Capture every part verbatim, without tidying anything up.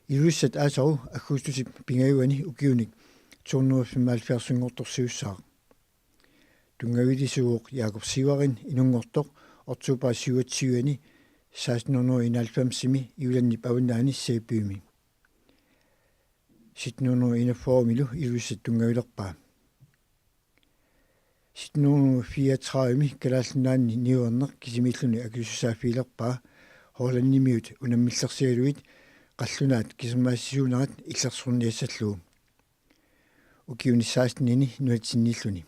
Ilulissat aasaru aggustusip pingajuani ukiunik to hundrede femoghalvfjerdsinngortorsiussaaq. Tunngavilisuuvoq Jakob Sivertsen inunngortoq oktober syvogtyve-ani seksten hundrede enoghalvfemsimi Jyllandip avannaani Sæbymi. Sytten hundrede enogfyrremilu Ilulissat tunngavilerpaa. Sytten hundrede fireogtredivemi Kalaallit Nunaanni niuerneq kisimiilluni akisussaaffigilerpaa Hollandimiut unammillersigalugit qallunaat kisermaassisuunerat illersorniassallugu. Ukiuni sekstenini nunatsinniilluni.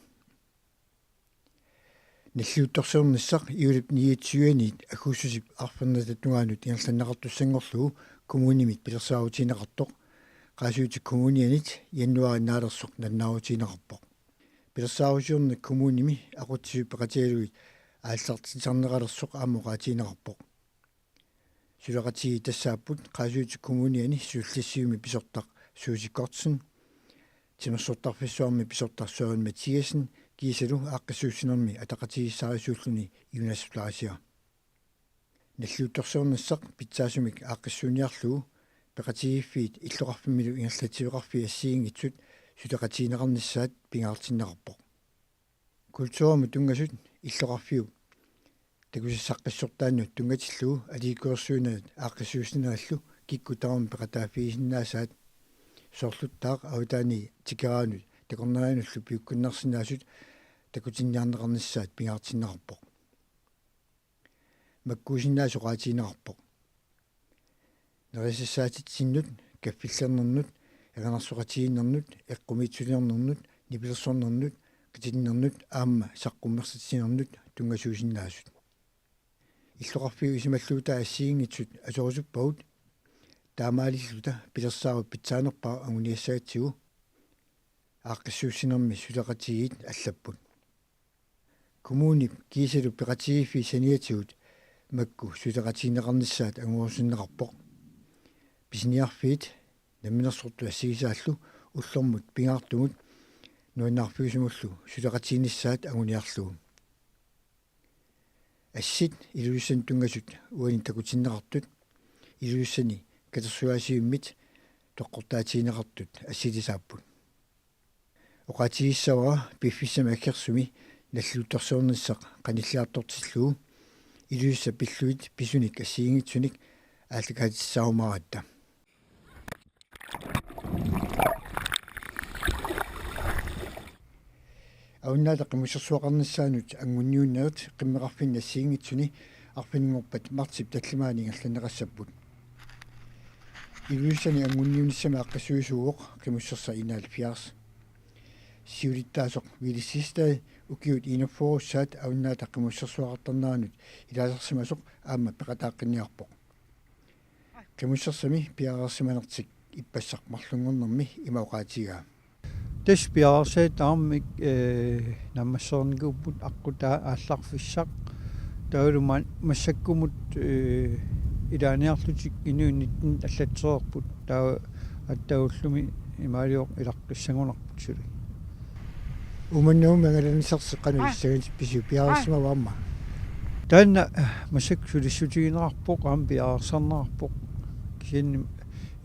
Nalliuttorsiornissaq juulip niogtyve-aniit aggustusip arfernata tungaanut ingerlanneqartussanngorlugu kommunimit pilersaarutigineqartoq Qaasuitsup Kommunianit januaarip naalersoq nalunaarutigineqarpoq. Pilersaarusiorneq kommunimi aqutsisut peqatigalugit aallartitsisarneqalersoq aamma oqaatigineqarpoq. Suleqatigiit tassaapput Qaasuitsup Kommuniani suliassivimmi pisortaq Susie Gotsen, timersortarfissuarmi pisortaq Søren Mathiassen kiisalu aaqqissuussinermi ataqatigiissaarisuulluni Jonas Fleischer. Nalliuttorsiornissaq pitsaasumik aaqqissuunniarlugu peqatigiiffiit illoqarfimmilu ingerlatsiveqarfiit assigiinngitsut suleqatigineqarnissaat pingaartinneqarpoq. Kulturimut tunngasut illoqarfiup takusassaqqissortaannut tunngatillugu aliikkusersuinerit aaqqissuussinerillu kikkut tamarmik peqataaffigisinnaasaat, soorluttaaq avataani tikeraanut takornarianullu piukkunnarsinnaasut takutinniarneqarnissaat pingaartinneqarpoq. Makkuusinnaasut oqaatigineqarpoq. Nerisassaatitsinnut, kaffillernernut, erinarsoqatigiinnernut, eqqumiitsuliornernut, nipilersornernut, qitinnernut aamma saqqummersitinernut tunngasuusinnaasut. Illoqarfiup isumalluutai assigiinngitsut atorusuppagut, taamaalilluta pilersaarutit pitsaanerpaaq anguniassagatsigu, aaqqissuussinermi suleqatigiit allapput. Kommunip kiisalu peqatigiiffiit saniatigut makku suleqatigineqarnissaat angorusunneqarpoq. Pisiniarfiit namminersortut assigisaallu ullormut pingaartumut nuannaarfiusimullu suleqatiginissaat anguniarlugu. Assit Ilulissani tunngasut uani takutinneqartut Ilulissani katersugaasivimmit toqqortaatigineqartut assilisaapput. Oqaatigissavara piffissami aggersumi nalliuttorsiornissaq qanilliartortillugu Ilulissat pillugit pisunik assigiinngitsunik aallakaatitsissarumaaratta. Avannaata Qimussersuaqarnissaanut anguniunnerit qimmeqarfinni assigiinngitsuni arfininngorpat martsip tallimaani ingerlanneqassapput. Ilulissani anguniunissami aaqqissuisuuvoq Qimussersaq enoghalvfjerds. Siulittaasoq Willy Sistad ukiut enogfyrre-ussaat Avannaata Qimussersuaqartarneranut ilaasersimasoq aamma peqataaqqinniarpoq. Qimussersami piareersimanertik ippassaq marlunngornermi ima oqaatigaa. Tassa piareersartarami, eh, naammassereernikuupput aqqutaa aallarfissaq. Taavalu ma-, massakkumut, eh, ilaaniarlutik inuit nitten allatsereerput. Taava attaulumi imaaliorluni ilaqqissagunarput suli. Uummannamut angalanissaasi qanoq issaganit pisiu piareersimava aamma? Taanna, eh, massakkut sulissutigineqarpoq, aamma piareersarneqarpoq. Kisianni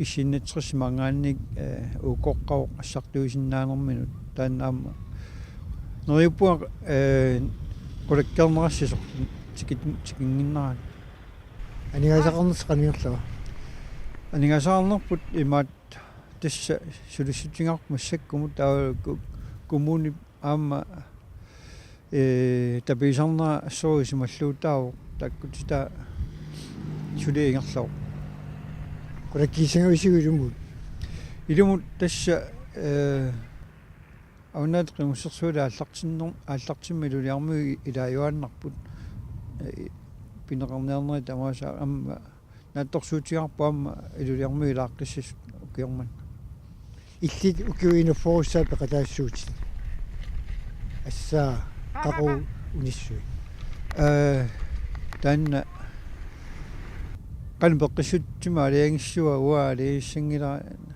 issinnatsersimaangaannik, eh, ukoqqavoq assartuisinnaanerminut. Taanna aamma neriuppunga, eh, qulakkeernerassasoq tikit-, tikinnginnerani. Aningaasaqarnersi qanoq ingerlava? Aningaasaqarnerput imaat tassa sulissutigaarput massakkumut taava ku-, kommunip aamma, eh, tapiisarnera assorsuaq isumalluutaavoq taakkutitaa suli ingerlavoq. Qulakkiissagavisiuk ilumut? Ilumut tassa, eh, Avannaata Qimussersuaq aallartinner-, aallartimmat Ilulissarmiut ilaajuaannarput, eh, pineqarniarnerit tamaasa aamma naatsorsuutigaarput aamma Ilulissarmiut ilaaqqissasut ukioq manna. Illit ukiut enogfyrre-ussaat peqataassuutit. Assaa, qaqugu unissui? Eh, taanna qanoq peqqissutsimik aalajangissuunga, uanga aalajangissanngilanga.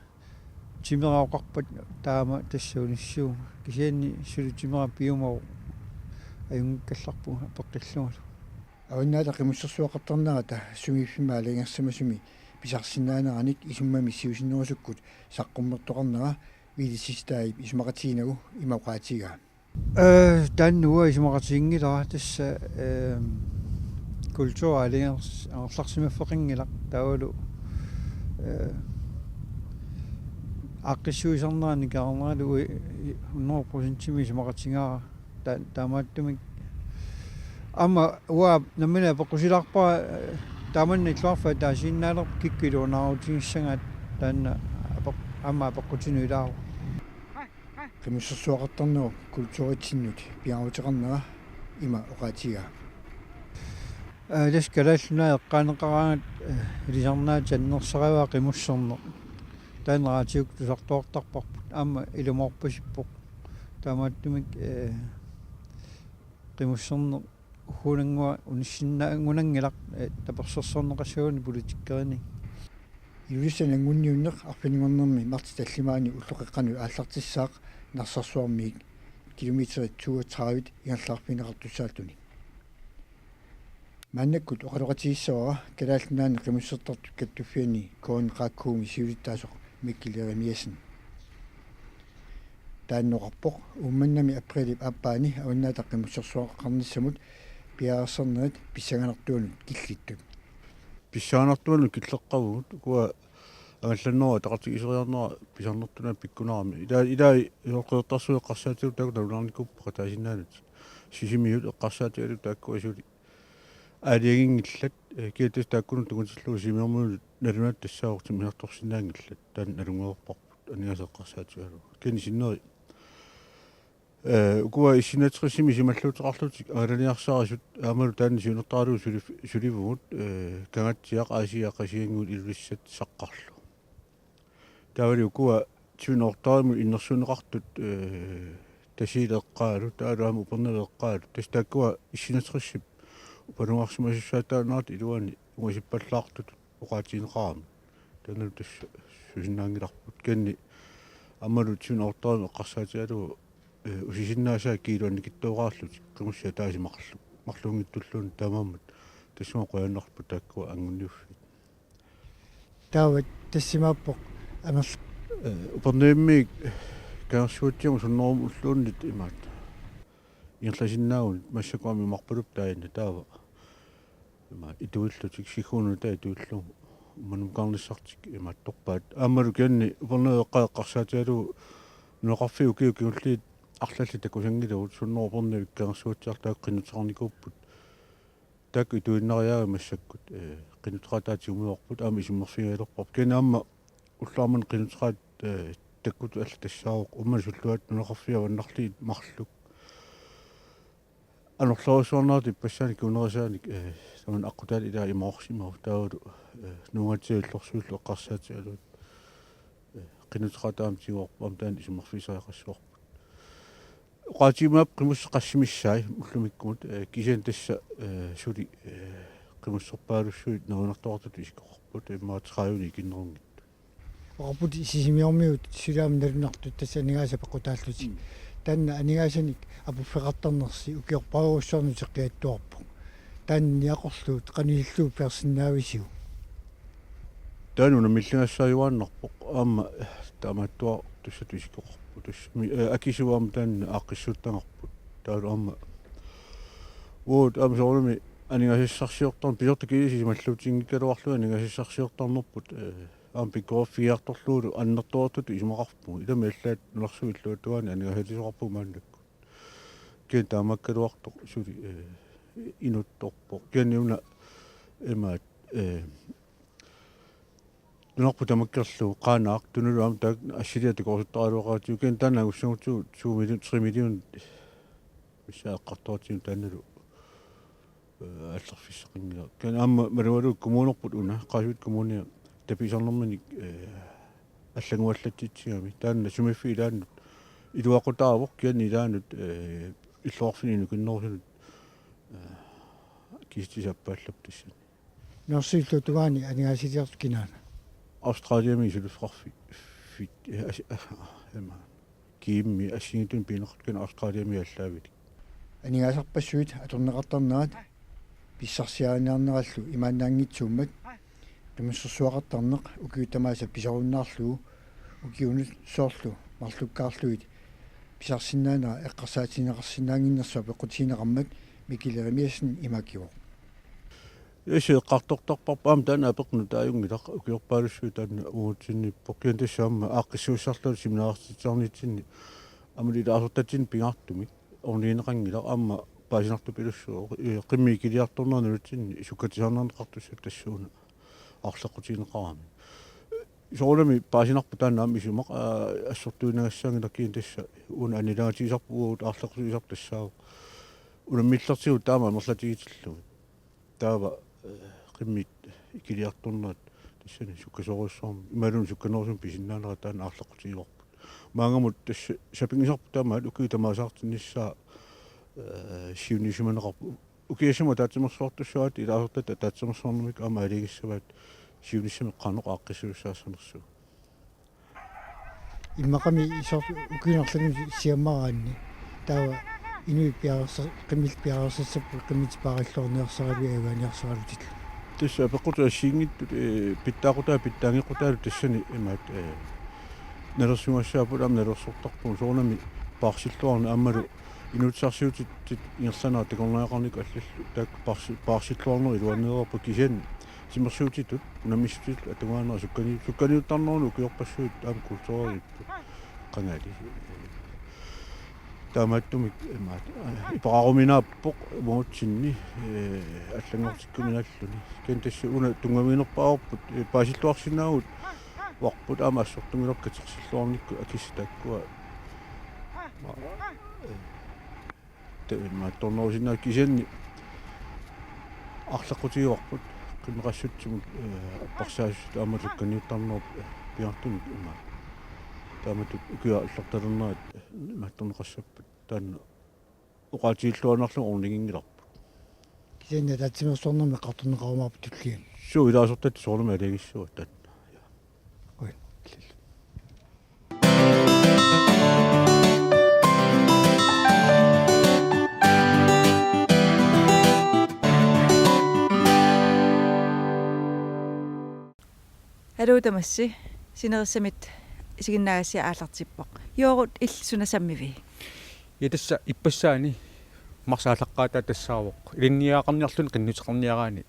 Timera oqarpat taama tassa unissuunga. Kisianni suli timera piumavoq ajunngikkallarpunga peqqillungalu. Avannaata Qimussersuaqartarnerata sumiiffimmi aalajangersimasumi Pisarsinnaaneranik isummami siusinnerusukkut saqqummertoqarnera Villy Thistadip isumaqatiginagu ima oqaatigaa. Ee, taanna uanga isumaqatiginngilara tassa, ee, kulturi aalajangersimaffeqanngilaq taavalu, ee, aaqqissuisarnera nikerarneralu uanga hundrede procentimik isumaqatigaara. Ta-, taamaattumik aamma uanga nammineq apeqqusilaarpara, ee, taamannak illoqarfik ataasiinnaalerpoq kikkut iluanaarutigissagaat, taanna apeq-, aamma apeqqutinut ilaavoq. Qimussersuaqartarnerup kulturitsinnut pingaaruteqarnera ima oqaatigaa. Ee, tassa Kalaallit Nunaat eqqaaneqaraangat, ee, ilisarnaatik annersarivaa qimusserneq. Taanna raatiukkut tusartuartarparput, aamma ilumoorpasippoq. Taamaattumik, ee, qimusserneq ugguuna unissinnaanngilaq, ee, tapersersorneqassaguni politikkerinik. Ilulissani anngunniunneq arfininngornermi marts tallimaanni ulloqeqqanut aallartissaaq Narsarsuarmiit kilometerit toogtredive ingerlaarfigineqartussaalluni. Maannakkut oqaloqatigissavara Kalaallit Nunaanni qimussertartut kattuffianni K N Q K-mi siulittaasoq Mikkel Jeremiassen. Taanna oqarpoq Uummannami aprilip aappaani Avannaata Qimussersuaqarnissamut piareersarnerit pissanganartuanut killittut. Pissanganartuanut killeqqavugut, ukua angallannerup ataqatigiiseriarnera pisarnertut pikkunarami. Ilaa, ilaa soorlu Qeqertarsuup eqqarsaatigalugu taakku nalunaarnikuupput peqataasinnaanut. Sisimiut eqqarsaatigalugit taakku asuli aalajanginngillat, ee, kiattasi taakkununnga tungatillugu Sisimiormiunut nalunaatut tassaavoq timmisartorsinnaanngillat. Taanna nalunngereerparput aningaasat eqqarsaatigalugit. Kisianni sinneri, ee, ukua S-enogtresimi isumalluuteqarlutik angalaniarsarisut aammalu taanna siunertaralugu suli-, sulivugut, ee, Kangaatsiaq, Aasiaat, Qasigiannguit, Ilulissat, Saqqarlu. Taavali ukua Twin Ottarimut innersuunneqartut, ee, Tasiilap eqqaalu, taavalu aamma Upernaviup eqqaalu. Tassa taakkua S-enogtresip upanuarsimasussaataannaat iluani ungasippallaartutut oqaatigineqarami. Taannalu tassa susinnaanngilarput. Kisianni aammalu Twin Ottarimut eqqarsaatigalugu, ee, usisinnaasaat kiiluannikittooraallutik, qimussit ataaseq marlu-, marluunngitsulluunniit, taamaammat tassunga qujanarput taakkua anngunniuffiit. Taava tassimaappoq amerl-, ee, Upernavimmiit Kangersuatsiamut sunnerumulluunniit imaattoq ingerlasinnaavugut, massakkut aamma imarpaluppoq taanna, taava ima ituillutik, Sigguunut taava ituillugu, Uummannamut kaarnissartik imaattorpaat. Aammalu kisianni Upernaviup eqqaa eqqarsaatigalugu nunaqarfiit ukiut kingulliit arlallit takusanngilagut, sunnerup Upernavik Kangersuatsiartaaq qinnuteqarnikuupput. Taakku ituinnariaat massakkut, ee, qinnuteqataa tigumivarput, aamma isummerfigigaluarparput. Kisianni aamma ullut aamma qinnuteqaat, ee, takkutut allat tassaavoq, Uummannap sulluat nunaqarfiit avannarliit marluk. Anorlerujussuarnerat ippassaanik kingunerisaanik, ee, tamanna aqqutaani ilaa imaarsimavoq, taavalu, ee, Nuugaatsiaq Illorsuillu eqqarsaatigalugit, ee, qinnuteqataa aamma tiguarput, aamma taanna isummerfigisariaqassavarput. Oqaatigiumaarpoq qimussat qassimissaat ullumikkumut, ee, kisianni tassa, ee, suli, ee, qimusserpaalussuit neriunartoqartutut isikkoqarput, immaqa tredive ikinnerunngitsut. Oqarputit Sisimiormiut suli aamma nalunartut, tassa aningaasat peqqutaallutik. Mm. Taanna aningaasanik apuffeqartarnersi ukiorpassuarnut uteqqiattuarpoq. Taanna niaqorlugu qanoq ilillugu pilersinnaavisiuk? Taanna unammilligassaajuaannarpoq, aamma taamaattuartussatut isikkoqarput. Tassami, ee, akisuut aamma taanna aaqqissuuttagarput. Taavalu aamma uagut aamma soorunami aningaasassarsiortarneq, pisortat kisiisa isumalluutinngikkaluarlugit aningaasassarsiortarnerput, ee, aamma pikkoriffigiartorlugulu annertoortutut isumaqarpugut. Ilami allaat nunarsuup illuatungaani aningaasaliisoqarpugut maannakkut. Kisianni taamaakkaluartoq suli, ee, inuttorpoq. Kisianni una imaat, ee, nunarput tamakkerlugu Qaanaaq tunuliaq aamma taakku assiliaq takorsuttaraluaqaatigut, kisianni taanna angussagutsigu to million, tre million missaa eqqartugatsigu taannalu, ee, aallerfissaqanngilaq. Kisianni aamma malugalugu kommunerput una, Qaasuitsup Kommunia tapiisarnerminik, ee, allannguallatsitsigami. Taanna sumiiffik ilaannut iluaqutaavoq, kisianni ilaannut, ee, illoqarfinni inukinnerusunut, ee, kisitsisit appaallapput tassani. Nunarsuup illuatungaani aningaasaliartut kinaana? Australiami suliffeqarfik, fit, ee, as-, ah, ema. Kiimmi assigiinngitsunik pineqartut kisianni Australiami aallaavilik. Aningaasarpassuit atorneqartarnerat pissarsiariniarnerallu imaannaanngitsuummat Qimussersuaqartarneq ukiut tamaasa pisarunnaarlugu ukiunut soorlu marlukkaarlugit pisarsinnaanera eqqarsaatigineqarsinnaannginnersoq apeqqutigineqarmat Mikkel Jeremiassen ima akivoq. Isi eqqartortarparput aamma taanna apeqqut nutaajunngilaq, ukiorpaalussuit taanna uatsinnippoq, kisianni tassa aamma aaqqissuussisarluta seminarertitsisarnitsinni aamma ilaasortatsinni pingaartumik ornigineqanngilaq, aamma paasinartupilussuuvoq, ee, qimmit ikiliartornerat nunatsinni sukkatisarneqartussatut tassuuna aarleqqutigineqarami. Soorunami paasinarpoq taanna aamma isumaq, aa, assortuinnagassaanngilaq, kisianni tassa una annilaangatigisarput uagut aarleqqutigisarput tassaavoq unammillertigut taama amerlatigitillugit. Taava, ee, qimmit ikiliartornerat tassani sukkasoorujussuarmik imaluunniit sukkanerusumik pisinnaanerat taanna aarleqqutigivarput. Maannamut tassa sapinngisarput taamaattut ukiut tamaasaartinnissaat, ee, siunniussimaneqarput. Ukiassama ataatsimeersuartussaavaat ilaasortatta ataatsimeersuarnermik aamma aalajangissavaat siunissami qanoq aaqqissuussaassanersugut. Immaqami soorlu ukiut arlaanni siammaraanni taava inuit piareersa-, qimmit piareersassapput, qimmit paarilluarniarsaraluit ajugaaniarsaralutillu. Tassa apeqqutip assigiinngitsut, ee, pitsaaqutaa pitsaanngeqqutaalu tassani imaat, ee, nalersugassaapput aamma nalersortarpugut, soorunami paarsilluarneq aammalu inuussutissarsiutit ingerlanerat takornariaqarnikkut allallu taakku paarsi-, paarsilluarneq iluarneerpoq, kisianni timersuutitut, unammissutitut atugaanera sukkani-, sukkaniuttarnermut ukiorpassuit aamma kulturiupput qangali. Taamaattumik imaat, ee, iperaaruminaappoq uagutsinni, ee, allanngortikkuminaalluni. Kisianni tassa una tunngaviginerpaavarput, ee, paasilluarsinnaavugut, uarput aamma assortunngilarput katersilluarnikkut akissat taakkua. Ma-, ee, te-, imaattornerusinnaasut, kisianni aarleqqutigivarput qimmeqassutsimut, ee, apparsaasut aamma sukkaniuttarnerup, ee, pingaartumik imaat. Taamatut ukiut allortalernerat, ee, imaattorneqassappat taanna oqaatigilluinnarlugu orniginngilarput. Kisianni ataatsimeersuarnermi eqqartorneqarumaarput tulliani. Suu, ilaasortatta soorunami aalajangissavat taanna. Ja. Qujan. Aluu tamassi, sinerissamit isiginnaagassiaq aallartippoq. Joorut, illit suna sammivit? Ja, tassa ippassaani marsip aallaqqaataa tassaavoq ilinniagaqarniarluni qinnuteqarniaraanni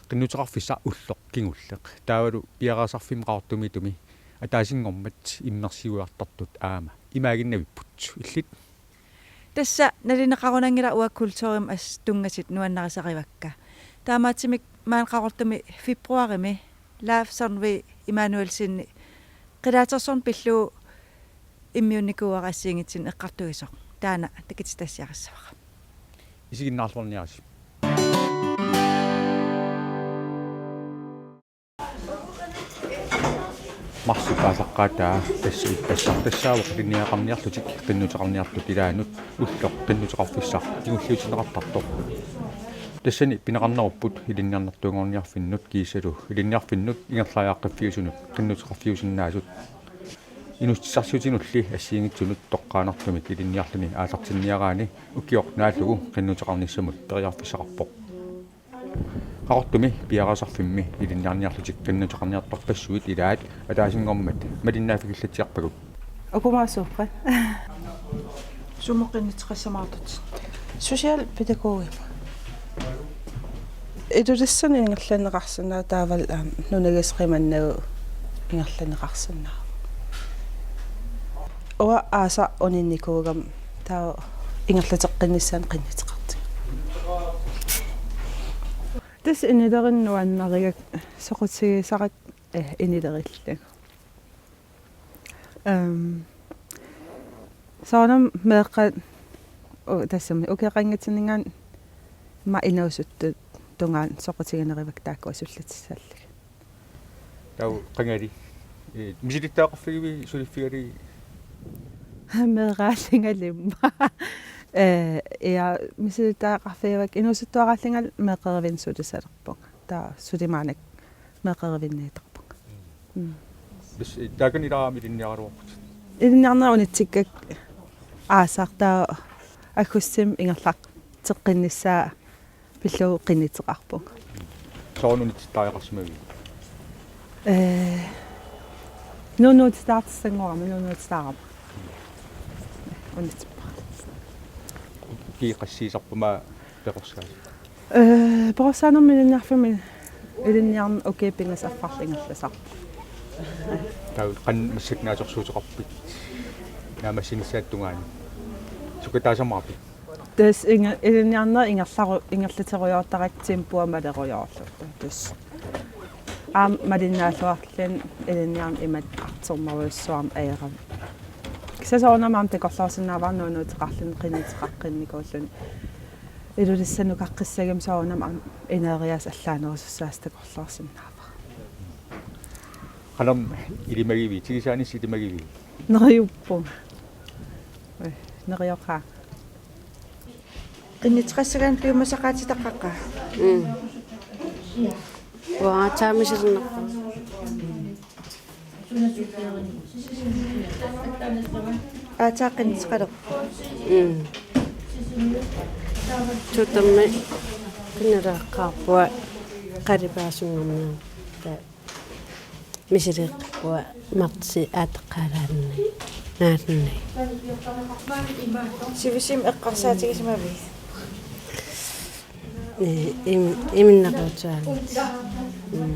qinnuteqarfissaq ulloq kingulleq. Taavalu piareersarfimmi Qaqortumiittumi ataasinngormat immersiuiartartut aamma imaaginnavipput. Illit? Tassa nalineqarunanngilaq, uanga kulturimut assut tunngasut nuannarisarivakka. Taamaattumik maani Qaqortumi februarimi Leif Sandvig Immanuelsen qilaatersorneq pillugu immiunnikuuara assigiinngitsunik eqqartuisoq. Taanna takutitassiarissavara. Isiginnaarluarniarisi. Marsip aallaqqaataa tassa ippassaq tassaavoq ilinniagaqarniarlutik qinnuteqarniartut ilaannut ulloq qinnuteqarfissaq kingulliutinneqartartoq. Tassani pineqarnerupput ilinniarnertuunngorniarfinnut kiisalu ilinniarfinnut ingerlariaqqiffiusunut qinnuteqarfiusinnaasut. Inuussutissarsiutinulli assigiinngitsunut toqqaannartumik ilinniarluni aallartinniaraanni ukioq naallugu qinnuteqarnissamut periarfissaqarpoq. Qaqortumi piareersarfimmi ilinniarniarlutik qinnuteqarniartarpassuit ilaat ataasinngormat malinnaaffigillatsiarpagut. Ukumaassuuppat? Sumut qinnuteqassamaartutit? Socialpædagogimut. Ilulissani ingerlanneqarsinnaavoq taavalu aamma nunagisuumannagu ingerlanneqarsinnaavoq. Uanga aasaq uninnikuugama taava ingerlateqqinnissaanut qinnuteqartigu. Tassa inilerineq nuannarigakku soqutigisarakkit, eh, inilerillugu. Ehm, soorunami meeqqat u-, tassami ukioqanngitsunnit aamma inuusuttut tungaanut soqutiginerivakka taakkua sullatissallugit. Taava qangali, eh, misilittagaqarfigivit suliffigalugit? Meeraallingalu aamma. Eh, ja, misilittagaqarfigivakka, inuusuttuaraallungalu meeqqerivinni sulisalerpunga. Taava suli maannakkut meeqqerivinniittarpunga. Mm. Tassa, eh, taakanilaarami ilinniaraluarputit? Ilinniarnera unitsikkakku aasaq, taava aggustimi ingerlateqqinnissaa pillugu qinnuteqarpunga. Sooruna unitsittariaqarsimavigit? Eh, nuunnuutitaartissanngorama, nuunnuutitaarama. Unitsippa. Kiiqassiisarpama peqorsaasi. Eh, peqorsaanermi ilinniarfimmi ilinniarneq ukiut pingasut affarlu ingerlasarpoq. Taava qanoq massakkut naasorsuuteqarpit? Naammassinissaata tungaanut. Sukataasamaarpit? Tassa inge-, ilinniarneq ingerlaru-, ingerlaterujoortarakku tempoa malerujoorlugu. Tassa. Aamma malinnaalluarluni ilinniarneq imatut artornerujussuarmik ajoravit. Kisianni soorunami aamma takorloorsinnaavara nuunnuuteqarluni qinnuteqaqqinnikuulluni. Ilulissani nukaqqissagami soorunami aamma ineriartortut allaanerusussaasut takorloorsinnaavara. Qanormi ilimagivit, tigusaanissaa ilimagivit? Neriuppunga. Eh, nerioqaanga. Qinnuteqassagaanni piumasaqaatitaqaqqaa. Mm. Uanga taama silernerpaa. Aatsaat qinnuteqalerpoq. Mm. Tuutermi qinnuteqaqqaarpunga qalipaasunngorniarta. Misileeqqippunga martsi aateqqaalaarnani. Naarnani. Sivisimi eqqarsaatigisimavit? Eh, im-, iminnaquutsaallutik. Mm.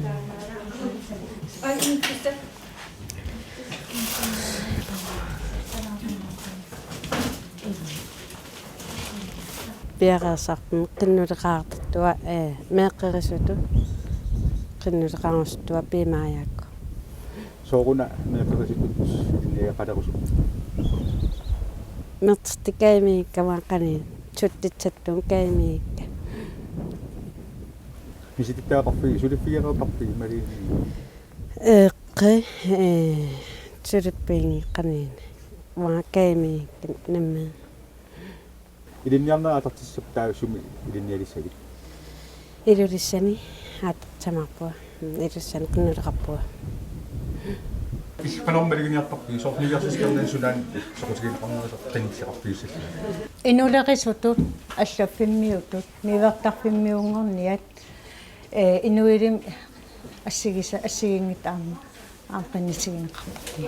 Piareersarput qinnuteqartartua, eh, meeqqerisuttut qinnuteqarusuttua piimaajaakku. Sooruna meeqqerisuttut ilinniagaqalerusut? Mertertut kajumiikkama qanoq, suttutsattut kajumiikka. Misilittagaqarfigit, suliffigereertarfigit Malene? Eeqqi, eh, suliffigeqqaarnani. Uanga kajumiikka nammineq. Ilinniarnerit aallartissapput taava sumi ilinnialissagit? Ilulissani aallartissavarput. Ilulissani qinnuteqarpunga. Illit qanormi maluginiartarpigit, soorlu niviarsiassat kernani sunaana soqutigineqarnerisa qinnuteqarfigissallugu? Inulerisutut, allaffimmiutut, niuertarfimmiunngorniat, eh, inuilimi assigisa-, assigiinngitsut aamma, aamma qinnutigineqartarput.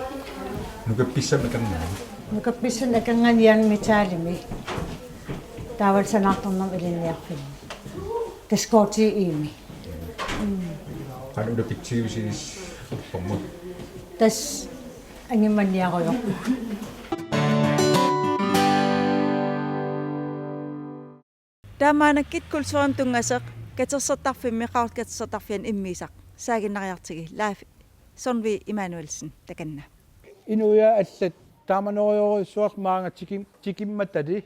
Nukappissamik akornanni? Nukappissamik akornanni Jan Metalimi. Taavalu sanaartornermik ilinniarfimmi. Tassa K T I-mi. Mm. Qanoq ulapitsigivisiuk uppermut? Tassa angimanniarujoq. Taamaalilluni kulturimut tunngasoq katersortarfimmi, Qaqortup Katersortarfiani immiusaq saaginnariartigu Leif Sundvig Immanuelsen takanna. Inuiaat allat taamanerujorujussuarmik maanga tikim-, tikimmatali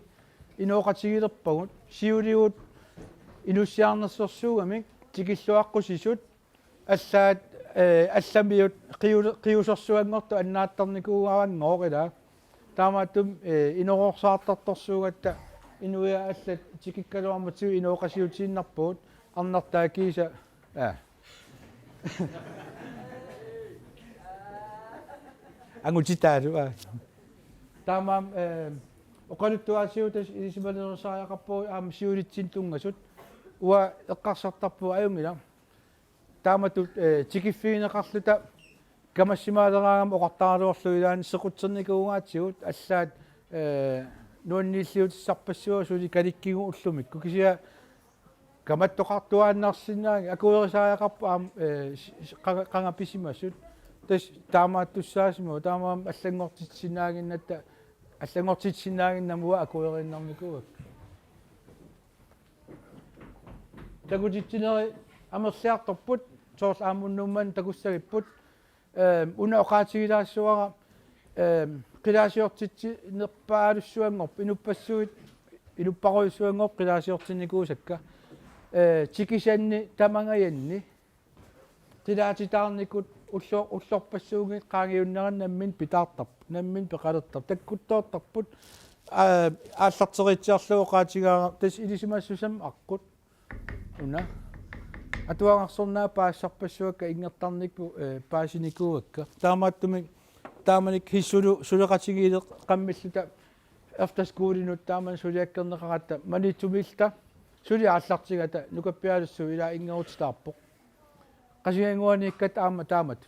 inooqatigilerpagut, siuligut inussiarnersorsuugamik tikilluaqqusisut, allaat, eh, allamiut qiu-, qiusorsuanngortut annaattarnikuugaanngooq ilaa. Taamaattumik, eh, inoorsaartartorsuugatta inuiaat allat tikikkaluarmatigut inooqatigiinnarpagut, arnartaa kiisa, aa. Angutitaalu, aa. Taamaammat, eh, oqaluttuaasigut tassa ilisimalersaariaqarpagut aamma siulitsinnut tunngasut. Uanga eqqarsartarpunga ajunngilaq. Taamatut, eh, tikiffigineqarluta kamassimaaleraangama oqartaraluarlugu ilaanni sequtsernikuugaatigut allaat, eh, nuanniilliutissarpassuagut suli kalikkigut ullumikkut. Kisianni kamattoqartuaannarsinnaanngilaq, akuerisaariaqarpoq aamma, eh, s-, s-, qanga-, qanga pisimasut. Tassa taamaattussaasimavoq, taamaammat allanngortitsisinnaaginnatta, allanngortitsisinnaaginnama uanga akueriinnarnikuuakka. Takutitsinerit amerliartorput, soorlu aamma unnuk manna takussagipput. Ehm, una oqaatigilaassavara, ehm, qilaasiortitsinerpaalussuanngorpoq, inuppassuit, inupparujussuanngorput qilaasiortinnikuusakka. Eh, tikisanni tamangajanni qilaatitaarnikut ullo-, ullorpassuunngitsut qaangiunneranni nammineq pitaartarput, nammineq peqalertarput, takkuttoortarput, aa, aallarteriitsiarlugu oqaatigaara tassa ilisimassusamik aqqut. Una. Atuagarsornaa paasisarpassuakka inngertarnikkut, eh, paasinikuuakka. Taamaattumik, taamanikkut hissulu suleqatigiileqqammilluta efterskolinut taamani suliakkerneqaratta Maniitsumilluta suli aallartigata nukappialussuup ilaa inngerutitaarpoq. Qasigiannguaniikkatta aamma taamatut.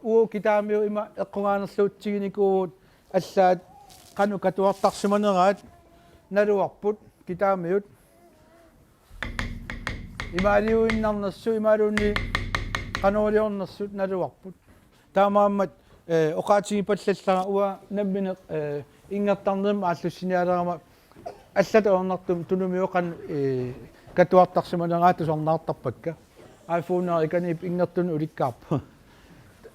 Uagut kitaamiut ima eqqugaannerluutiginikuuvugut, allaat qanoq katuartarsimaneraat naluarput kitaamiut. Imaaliuinnarnersut, imaluunniit qanoq iliornersut naluarput. Taamaammat, eh, oqaatigipallallarama uanga nammineq, eh, inngertarnermik aallussinialerama allatut ajornartumik tunumiuvoq qanoq, eh, katuartarsimaneraat tusarnaartarpakka. iPhone-eqarniarnermik inngertunik ulikkaarput.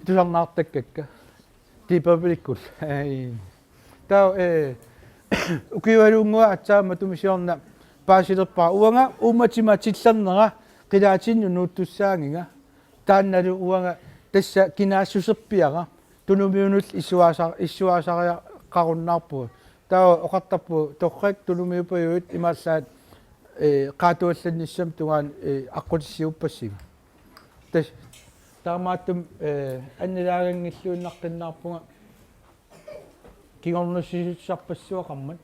Tusarnaartakkakka. Tiipapilikkut. Ai. Taava, eh, ukiualunnguaq aatsaat matuma siorna paasilerpara. Uanga uummatima tillernera qilaatinnut nuuttussaannginga. Taannalu uanga tassa kinaassuserpiara. Tunumiunullu issuaasa-, issuaasariaqarunnaarpugut. Taava oqartarpugut torrak tunumiupajuit imaallaat, eh, qaatuallannissamut tungaanut, eh, aqqutissiuuppassinga. Tas-, taamaattumik, eh, annilaaganngilluinnaqqinnaarpunga kingornussisussarpassuaqarmat.